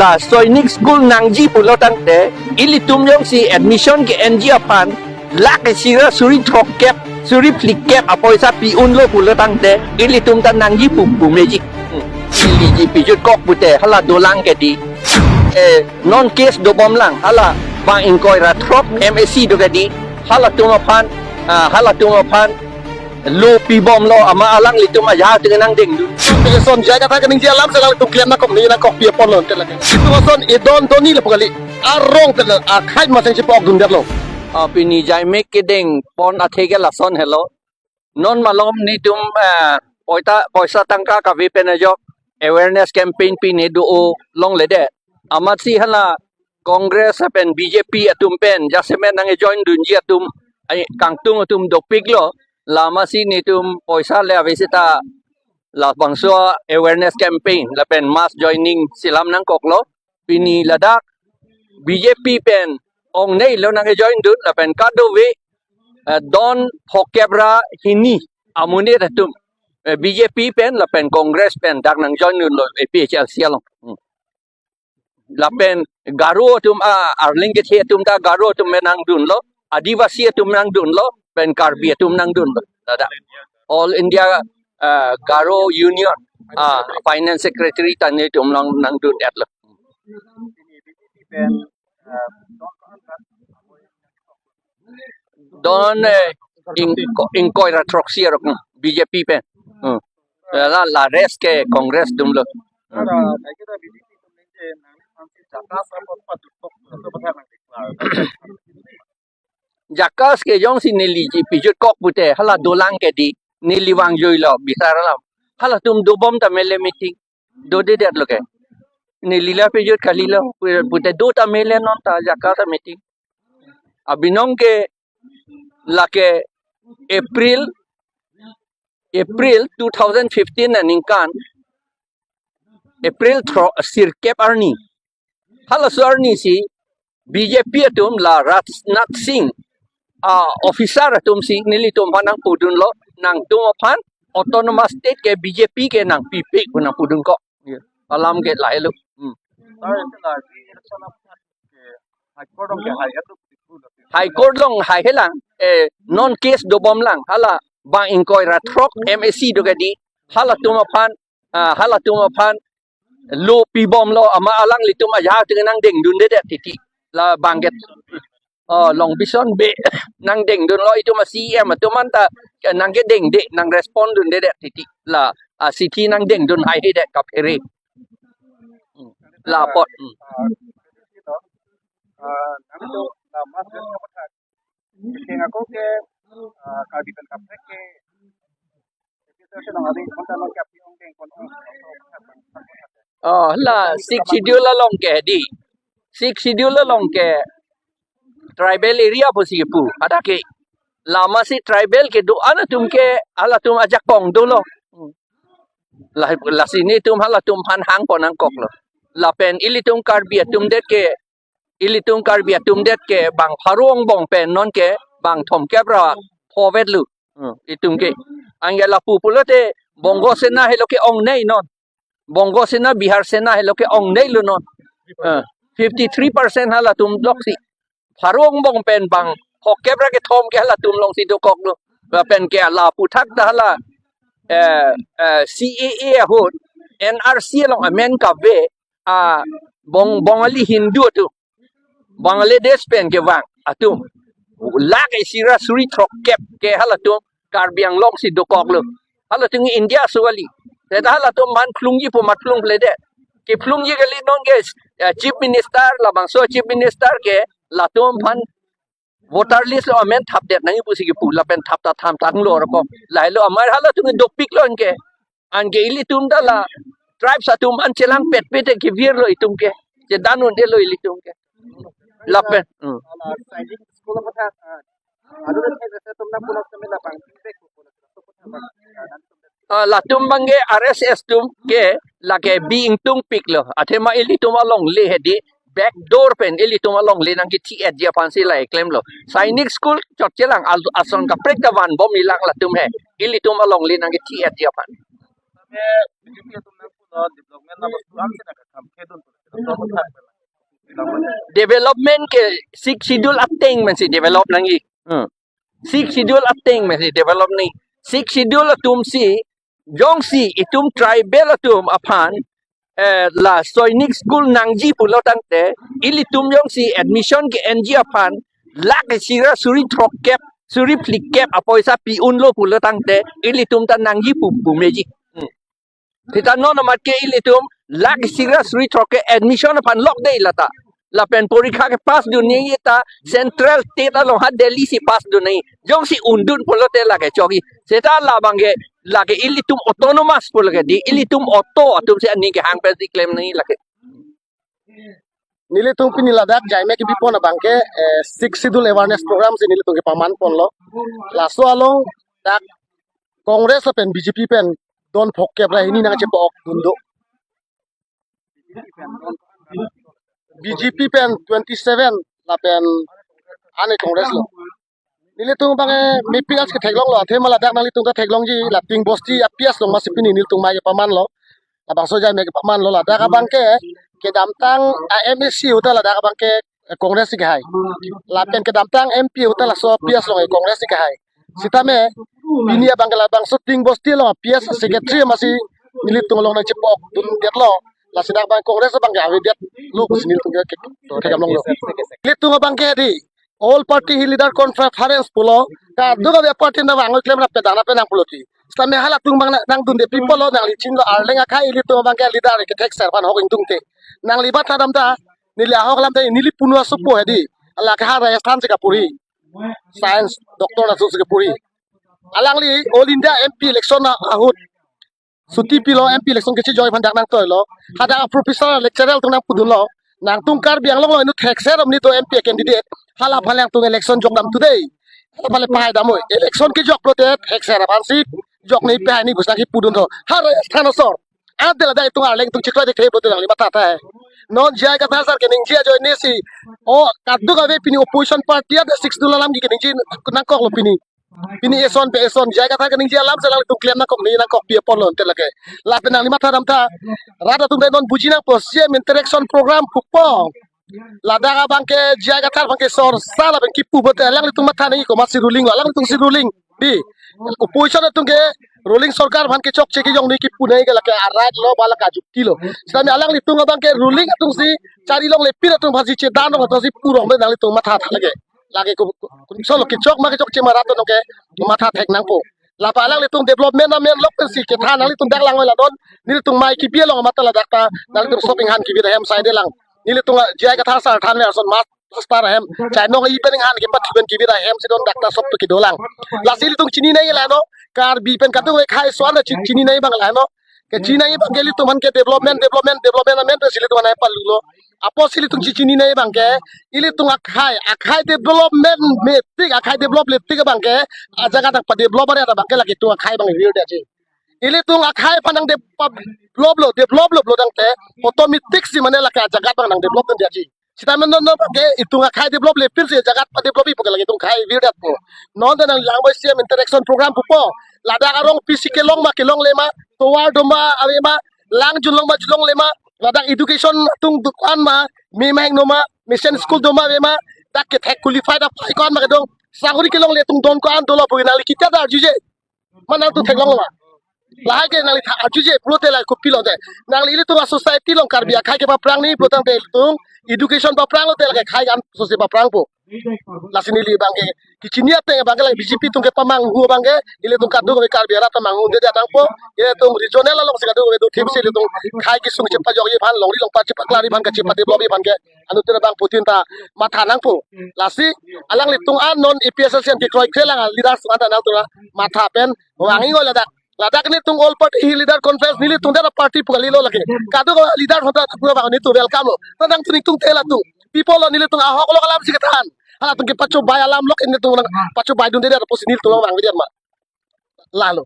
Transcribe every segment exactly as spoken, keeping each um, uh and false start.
Ah, Sainik School nangji pulo tangte, ilitum jongsi admission ke-enji aphan, lakh isi ra suri throkkep, suri phlikep apoisa pi-unlo pulo tangte, ilitum ta nangji pu, pu meji. Hmm. Neli ji pijut kok pute, hala dolang ke di. Eh, non case dobom lang, hala bang ingkoi ra throk M A C do ke di, halatum aphan, ah, halatum aphan, lo pibomlo, ama alanglitum ajahak tengenang dengdun. Lason jai kata kaningje alam selang tum klem nangkok, ni nangkok pi apon lo tela. Lason idon doni lapu kali. Arong tela, akhai masang si pok dundar lo. Ah, pini jaimek kedeng pon athe ke lason helo. Non malom netum, eh, poita, poisa tangka kave pen ajok awareness campaign pine do-o longledet. Amatsi hala Congress pen B J P atum pen jasemet nang-join dunji atum, ai, kangtung atum dopiklo, la amatsi netum poisa le ave seta labangso awareness campaign lapen mass joining si lam nangkoklo. Pini ladak B J P pen ongneilo nang-join dun lapen kadokave, eh, don phokep ra hini amonit atum, eh, B J P pen lapen Congress pen dak nang-join dunlo A P H L C along. Hmm. Lapen Garo atum, ah, Arleng kethe atum ta Garo atum pen nangdunlo, Adivasi atum nangdunlo, pen Karbi atum nangdunlo. Dada. All India, ah, Garo Union, ah, Finance Secretary ta netum nang, nangdundetlo. Don, eh, ingko-, ingkoi ra throksi arok, hmm, B J P pen. Hmm. La, la rest ke Congress atumlo. Hmm. JACAS ke jongsi neli ji pijut kok pute, hala dolang ke di, neli vangjuilo, bisar alam. Halatum dobom ta mele meeting, dodedetlo ke. Neli la pijut kalilo, pute do ta mele non ta JACAS meeting. Abinong ke lake April, April two thousand fifteen aningkan, April thro-, sirkep arni. Halaso arni si B J P atum la Rajnath Singh, ah, officer atum si nelitum aphan nangpudunlo, nangtum aphan autonomous state ke B J P ke nangpipik pu nangpudun kok. Alam ke lahelo. Hmm. High Court along haihelang, eh, non case dobom lang, hala bang ingkoi ra throk M A C do ke di, halatum aphan, ah, halatum aphan lo pibomlo, ama alanglitum ajahak tengenang dengdundedet titi. La bang ke, oh, Long Bison Bey nangdengdunlo, itum a-C E M atum anta nangkedengde, nang-respond dundedet titi. La, ah, sithi nangdengdun haihedet kaphere. La apot. Hmm. Oh, la Sixth Schedule along ke di. Sixth Schedule along ke tribal area pusi pu. Ada ke. La amatsi tribal kedo-an atum ke halatum ajakong dolo. La, lasi netum halatum aphan hangpon nangkoklo. Lapen ilitum Karbi atum det ke, ilitum Karbi atum det ke bang pharo angbong pen non ke bang thomkep ra pho vetlo. Hmm, itum ke. Anke lapu pulote Bongo Sena helo ke ongnei non. Bongo Sena, Bihar Sena helo ke ongneilo non. Eh, fifty three percent halatum loksi. Pharo angbong pen bang phokep ra kethom ke halatum alongsi dokoklo. Lapen ke la aphuthak ta hala, eh, eh, C A A ahut, N R C along amen kave, ah, Bong-, Bongali Hindu atum, Bangladesh pen kevang atum, lakh isi ra suri throkkep ke halatum Karbi Anglong si dokoklo. Halatum India aso kali. Seta halatum aphan phlungji pu mat phlungphledet. Kephlungji kali non ke, eh, Chief Minister, labangso Chief Minister ke latum aphan voter list along amen thapdet nangji pusi kepu, lapen thap ta thamtanglo rokok. Lahelo amar halatum dopiklo anke. Anke ilitum ta la tribes atum an chelangpetpet te kevirlo itum ke. Chedan undelo ilitum ke. Lapen. Hmm. Ah, latum abang ke R S S atum ke lake bi ingtungpiklo. Athema ilitum alongle hedi backdoor pen ilitum alongle nangkethi-etji aphansi la keklemlo. Sainik School chotchelang al-, ason kaprek ta vanbomji lang latum he. Ilitum alongle nangkethi-etji aphan. Development ke Sixth Schedule ateng pensi develop nangji. Hmm. Sixth Schedule ateng pensi develop nangji. Sixth Schedule atum si, jongsi itum tribal atum aphan, eh, la Sainik School nangji pulo tangte, ilitum jongsi admission ke-enji aphan, lakh isi ra suri throkkep, suri phlikep apoisa pi unlo pulo tangte, ilitum ta nangji pu, pu meji. Hmm. Seta non amat ke ilitum lakh isi ra suri throkkep admission aphan lok dei lata. Lapen porikha ke pass dun nangji ta central state along ha Delhi si pass dun nangji. Jongsi undun pulote lake chokji. Seta labang ke lake ilitum autonomous pulo ke dei, ilitum auto atum si aning kehang pensi klem nangji lake. Nelitum pini ladak jaime kebipon abang ke, eh, Sixth Schedule awareness program si nelitum kepaman ponlo. Laso along dak Congress lapen B J P pen don phongkep ra hini nangchepa-ok dun do. B J P pen twenty seven lapen ane Congress lo. Nelitum abang ke mapping as ke theklonglo, athema ladak nanglitum ta theklongji, la Tingting Bosti a-P S along masi pini nelitum mai kepamanlo. Labangso jaime kepamanlo, ladak abang ke kedamtang a-M A C ahut ta ladak abang ke, eh, Congress si kehai. Lapen kedamtang M P ahut ta laso a-P S along, eh, Congress si kehai. Sitame pini abang ke labangso Tingting Bosti along a-P S secretary masi nelitum along nangchepa-ok dundetlo. Lasi dak abang Congress abang ke avedetlo pusi nelitum ke, ke, ke, theklonglo. Nelitum abang ke dei, all party hi leader conference pulo, kadokave party nangvang klem ra pedang ra penang pulo ti. Sitame halatum abang nang, nangdunde pi pulo, nangli chinilo, Arleng akhai ilitum abang ke leader kethekser aphan ahok ingtungte. Nangli matha damtha, neli ahok alam te, neli punu asopo hedi. Lake ha Rajasthan si kapuri. Science, doctor atum si kapuri. Alangli All India M P election ahut chuti pilo, M P election kechejoi aphan dak nangtoilo. Hadak professor lecturer atum nangpudunlo, nangtum Karbi Anglong along inut thekser om ni do M P candidate. Hala aphan alangtum election jok dam today. Hala aphan le pahai dam oi. Election kejok pulote thekser aphan si jok ni pahai ni pusi nangkipudun tho. Ha Rajasthan asor. Ante ladak itum Arleng atum chiklo dik thep pulote nangli matha tahai. Non J I Kathar sir keningje ajoine si, o, kadokave pini opposition party ante Sixth Schedule alam ke keningje nangkoklo pini. Pini eson pe eson, J I Kathar keningje alam si alangtum klem nangkok ni nangkokpi apotlo ante lake. Lapen nangli matha damtha. Rat atum dei non buji nangpo, C M interaction program pupo. Ladak abang ke J I Kathar abang ke sorsa lapen kipu pulote alanglitum matha nangji komatsi ruling lo, alanglitum si ruling. Dei, opposition atum ke ruling sorkar aphan kechokche kejong ni kipu nangji ke lake a-right lo ba lake ajukti lo. Sitame alanglitum abang ke ruling atum si chari longle pir atum aphan si chedan rong atum si pu rong pen nanglitum matha tha lake. Lake ku, ku, ku, solo kechok ma kechokche ma rat atum ke matha thek nangpo. Lapen alanglitum development amen lok pensi kethan nanglitum dak lang oi la non. Nelitum mai kibi along matha ladak ta nanglitum shopping han kibi ahem side lang. Nelitum J I Kathar sir thanver ason master ahem. Chainong ipen inghan kepathu pen kibi ahem si don dak ta shop to kedo lang. Lasi ilitum chini nangji la no. Karbi pen kadokave akhai ason ta chi-, chini nangji abang la no. Kechini nangji abang ke ilitum aphan ke development, development, development amen pensi ilitum aphan palulo. Apotsi ilitum chechini nangji abang ke, ilitum akhai, akhai development me tik, akhai develop le tik abang ke, ajaga tang padevelop are abang ke lake itum akhai abang virdetji. Ilitum akhai aphan nangde pa-, develop lo, develop lo pulo tangte, automatic si mane lake ajaga abang nangdevelop detji. Sitame non non abang ke itum akhai develop le pir si ajaga padevelopji pu ke lake itum akhai virdetpo. Non ta nanglang boi C M interaction program pupo. Ladak arong P C kelong ma kelongle ma, tovar do ma ave ma, lang junlong ma junlongle ma, ladak education atum do-an ma, me ma hingno ma, mission school do ma ave ma, dak kethek qualified apai ko-an ma kedong, sakori kelongle atum don ko-an dolo pu nangli kitya ta arjuje. Ma nangtum theklonglo ma. Lahai ke nangli tha arjuje pulote lahai kopilo te. Nangli ilitum a-society along Karbi akhai kepaprang ni pulo tangte ilitum education paprang lote lake akhai an sose paprangpo. Lasi neli abang ke kechini ateng abang ke lake B J P atum kepamanghu abang ke ilitum kadokave Karbi arat ta manghundedet nangpo. Ilitum regional along si kadokave do thip si ilitum akhai kesung chepajokji aphan, longri longpat chepaklari aphan, kachepadevelopji aphan ke anuttin abangphutin ta matha nangpo. Lasi alanglitum an non A P H L C an kekroikre lang leaders an ta nangtum matha pen vangji oi ladak. Ladak nelitum all party hi leader conference nelitum dak party pu kalilo lake. Kadokave leader atum ta pu abang nelitum welcome lo. Ta nangtum nelitum te latum. People lo nelitum ahok lo alam si kethan. Halatum kepachobei alam lok nelitum nangpachobei dundedet pusi nelitum lo vangvedet ma. Lalo.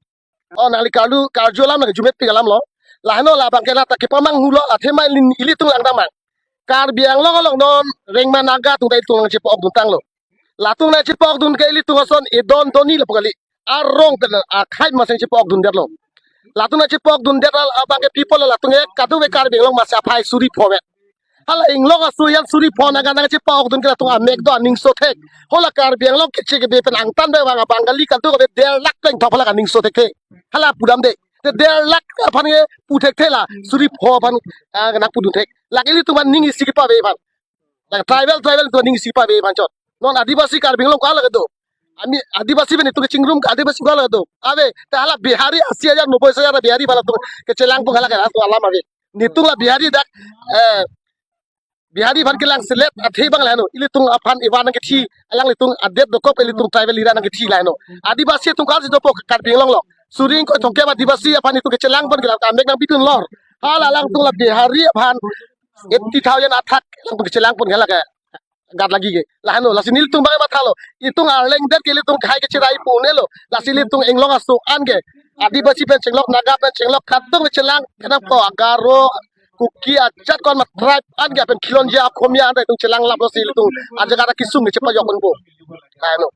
O nangli karlu karju alam nang jumet pik alam lo. Laheno labang ke lata kepamanghu lo athema ili, ilitum langdamang. Karbi Anglong along non Rengma Naga atum ta ilitum nangchepa-ok duntanglo. Latum nangchepa-ok dun ke ilitum ason edon doni lapu kali. Arong pen akhai masi chepa-ok dundetlo. Latum nangchepa-ok dundet abang ke people latum ke kadokave Karbi Anglong masi aphai suri pho me. Hala inglong aso yan suri pho nangga nangchepa-okdun ke latum amek do aning so thek. Hala Karbi Anglong keche kebe pen angtan be vang Bengali kaltu kebe der lakh peng thop hala aning so thekthe. Hala pudam de. Te der lakh aphan ke pu thekthe la suri pho aphan, ah, nangpudun thek. Lake ilitum aphan ning isi kepave aphan. Lake tribal tribal atum aning isi kepave aphan chot. Non Adivasi Karbi Anglong ko-an lake do. Ami Adivasi pen itum kechingrum Adivasi ko-an lake do. Ave, te hala Bihari asi hajar noboi hajar Bihari aphan latum kechelangpon hala ke latum alam ave. Nelitum la Bihari dak, eh, Bihari aphan kelang selet athe abang laheno. Ilitum aphan ivan nangkethi, alanglitum adet dokok ilitum tribal ira nangkethi laheno. Adivasi atum ko-an si dopo Karbi Anglong lo. Suri ingkoi thomkep Adivasi aphan itum kechelangpon ke latum amek nangpidun lor. Hala alangtum la Bihari aphan eighty thousand athak alangtum kechelangpon ke hala ke gat lagi ke. Laheno, lasi nelitum abang mathalo. Itum Arleng det ke ilitum hai kecherai pu-un-elo. Lasi ilitum inglong aso an ke Adivasi pen chenglok, Naga pen chenglok, kadokave chelang kenangpo, Garo, Kuki, ajat ko-an ma tribe an ke pen Khilonjia, Akhomia an itum chelang laplo si ilitum ajaga kesung kechepajok unpo. Laheno.